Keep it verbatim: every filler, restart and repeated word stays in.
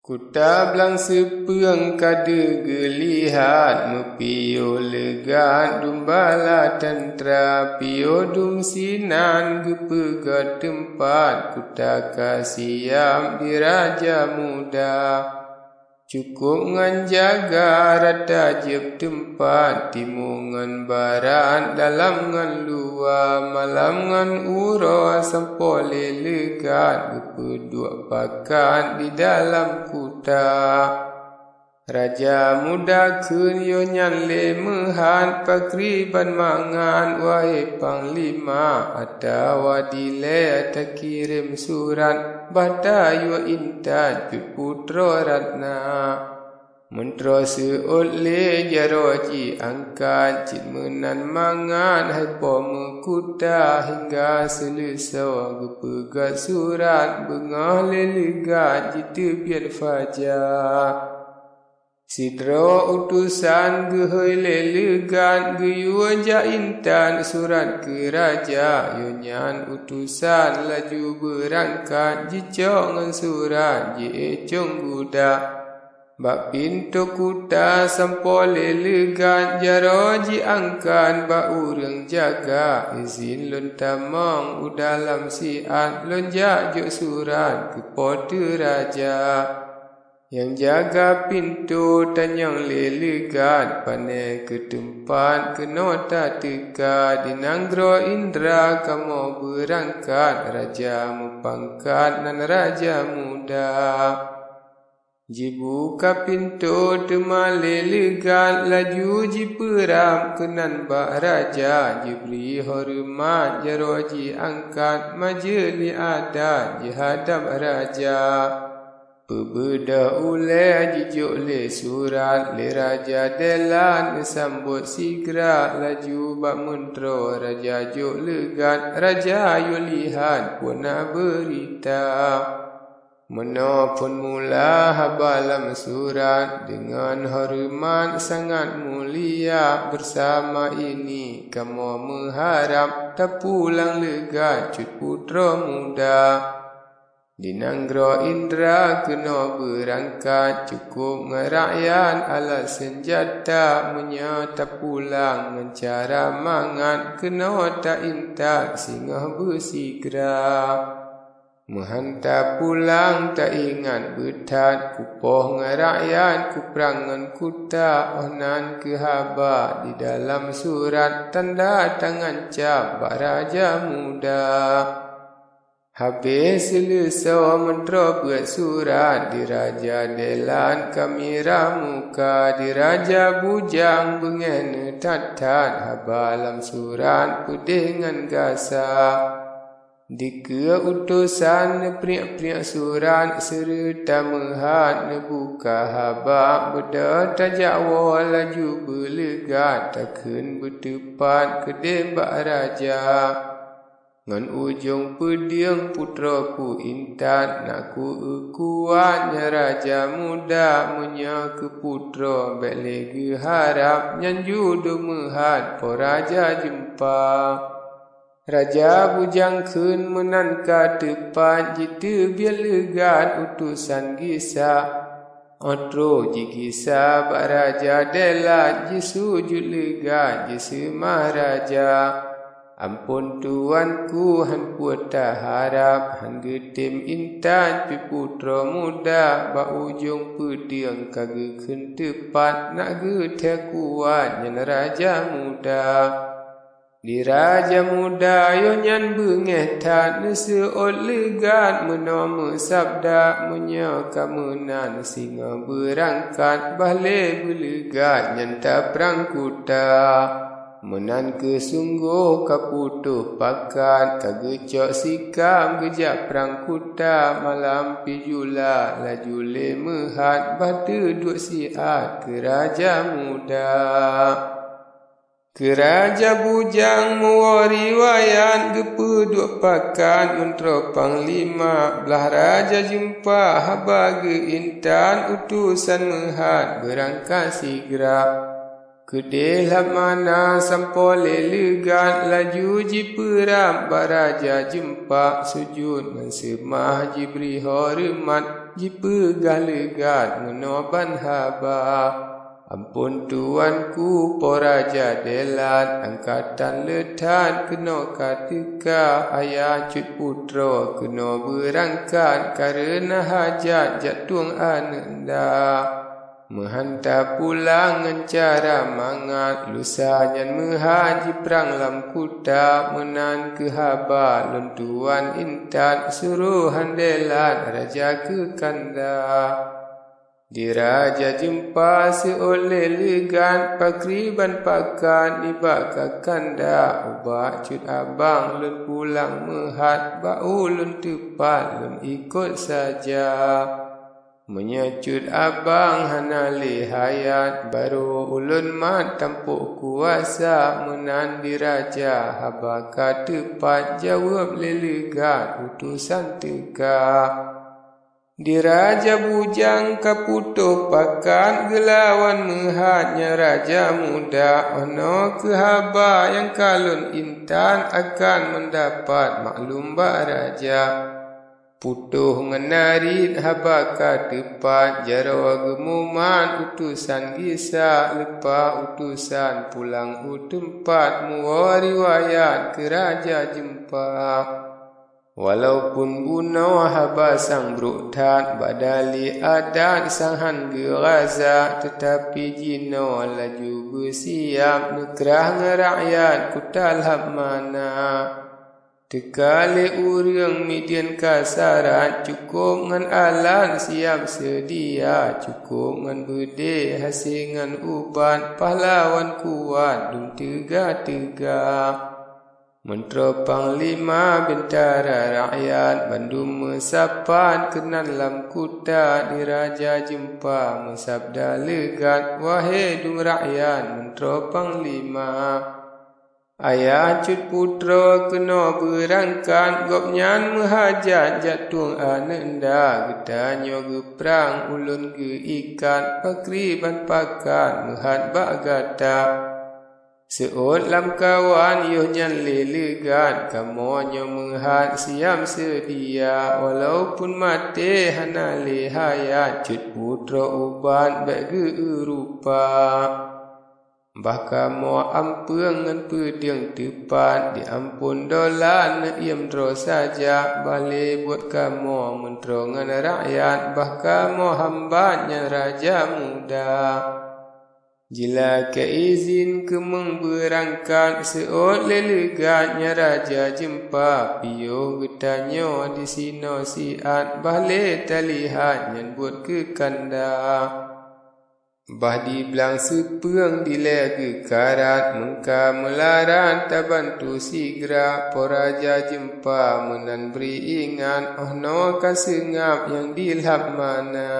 Kuta Blang Seupeueng ka deuh geulihat, meupiôh leugat dum bala teuntra, piôh dum sinan geupeugét teumpat, kuta ka siab di Raja Muda. Cukôp ngon jaga rata jieb teumpat, timu ngon barat, dalam ngon luwa, malam ngon uroe, sampoe lé leugat geupeuduek pakat di dalam kuta. Raja Muda kheun, "Yoh nyan lé meuhat, pakriban mangat, wahé panglima, atawa dilée takirém surat, bah tayue intat Cut Putroe Ratna." Meuntroe seuôt lé jaroe jiangkat, cit meunan mangat hai po meukuta, hingga seuleusoe geupeugét surat, beungoh lé leugat jiteubiet faja. Sidroe utosan geuhôi lé leugat, geuyue jak intat surat keu raja. Yoh nyan utosan laju beurangkat, jicok ngon surat, jiécong guda. Bak pintoe kuta sampoe lé leugat, jaroe jiangkat bak ureuëng jaga, "Izin lôn tamong u dalam siat, lôn jak jok surat keu po teu raja." Nyang jaga pintoe tanyong lé leugat, pane keu teumpat keunoe tateuka. Di nanggroe Indra kamoe beurangkat, raja meupangkat nan Raja Muda. Jibuka pintoe teuma lé leugat, laju jipeurab keunan bak raja, jibri horeumat, jaroe jiangkat, majeulih adat jihadab raja. Peubeudôh ulée jijok lé surat, lé Raja Delan geusambot sigra, laju bak meuntroe raja jok leugat, raja yue lihat peue na beurita. Meunoe phon mula haba lam surat, deungon horeumat sangat mulia, beusama ini kamoe meuharab tapulang leugat Cut Putroe Muda. Di nanggroe Indra keunoe beurangkat, cukôp ngon rakyat alat seunjata, meunyoe tapulang ngon cara mangat, keunoe taintat singoh beusigra. Meuhan tapulang taingat beuthat, kupoh ngon rakyat, kuprang ngon kuta, oh nan keuh haba di dalam surat, tanda tangan cap bak Raja Muda. Habéh seuleusoe meuntroe beuet surat, di Raja Delan ka mirah muka, di Raja Bujang beungéh neuthat-that, haba lam surat peudeh ngon gasa. Dikeue utosan neupriek-priek surat, seureuta meuhat neubuka haba, beudôh tajak woe laju beuleugat, takheun beuteupat keudeh bak raja. Ngon ujong peudeueng putroe ku intat, na ku-eu kuat nyan Raja Muda, meunyoe keu putroe bék lé geuharab, nyan judoe meuhat po raja jeumpa. Raja Bujang kheun meunan ka teupat, jiteubiet leugat utosan gisa. Óh troh jigisa bak Raja Delan, jisujut leugat jiseumah raja. Amphon tuanku, han peue taharab, han geutem intat pi putroe muda, bak ujong peudeueng ka geukheun teupat, na geuthée kuat nyan Raja Muda. Di Raja Muda yoh nyan beungéh that, neuseuôt leugat meunoe meusabda, meunyoe ka meunan singoh beurangkat, bah lé beuleugat nyan taprang kuta. Meunan keuh sunggoh ka putôh pakat, ka geucok sikam geujak prang kuta, malam pi jula laju lé meuhat, bah teuduek siat keu Raja Muda. Keu Raja Bujang meuwoe riwayat, geupeuduek pakat meuntroe panglima, blaih raja jeumpa haba geuintat, utosan meuhat beurangkat sigra. Keudeh Lakmana sampoe lé leugat, laju jipeurab bak raja jeumpa, sujut ngon seumah jibri horeumat. jipeugah leugat meunoe ban haba. Amphon tuanku Po Raja Delan, angkatan le that keunoe ka teuka. Ayah Cut Putroe keunoe beurangkat kareuna hajat jak tueng aneuëk nda. Meuhan tapulang ngon cara mangat, lusa nyan meuhat jiprang lam kuta. Meunan kheueh haba lôn tuan intat, surohan Delan raja keu kanda. Di Raja Jeumpa seuôt lé leugat, pakriban pakat nibak kakanda. Ubak Cut Abang lôn pulang meuhat, bak ulôn teupat lôn ikot saja. Meunyoe Cut Abang hana lé hayat, barô ulôn mat tampôk kuasa. Meunan di raja haba ka teupat, jaweueb lé leugat utosan teuka. Di raja bujang ka putôh pakat, geulawan meuhat nyan raja muda. Oh noe kheueh haba nyang ka lôn intat, akan meundapat maklum bak raja. Putôh ngon narit haba ka teupat, jaroe geumumat utosan gisa. Leupah utosan pulang u teumpat, muwoe riwayat keu Raja Jeumpa. Walaupun bunoe haba sang brok that, bak dali adat sang han geuraza, teutapi jinoe laju beusiab, neukrah ngon rakyat kuta Lhapmana. Teuka lé ureuëng mideuen ka sarat, cukôp ngon alat siab seudia, cukôp ngon beudé hase ngon ubat, pahlawan kuat dum teuga-teuga. Meuntroe panglima bentara rakyat, bandum meusapat keunan lam kuta. Di Raja Jeumpa meusabda leugat, wahé dum rakyat meuntroe panglima. Ayah Cut Putroe keunoe beurangkat, gobnyan meuhajat jak tueng aneuëk nda. Geutanyoe geuprang ulôn geuikat, pakriban pakat meuhat bak gata. Seuôt lamkawan yoh nyan lé leugat, kamoe nyoe meuhat siab seudia. Walaupun maté hana lé hayat, Cut Putroe ubat bék geu-eu rupa. Bah kamoe ampeueng ngon peudeueng teupat, diampôn dolan neuiem droe saja. Bah lé buet kamoe meuntroe ngon rakyat, bah kamoe hambat nyan raja muda. Jilakée izin keumeung beurangkat, seuôt lé leugat nyan Raja Jeumpa. Piôh geutanyoe disinoe siat, bah lé talihat nyan buet keu kanda. Bah di blang seupeueng dilée geukarat, meungka meularat tabantu sigra. Po Raja Jeumpa meunan bri ingat, oh noe ka seungab nyang di Lhapmana.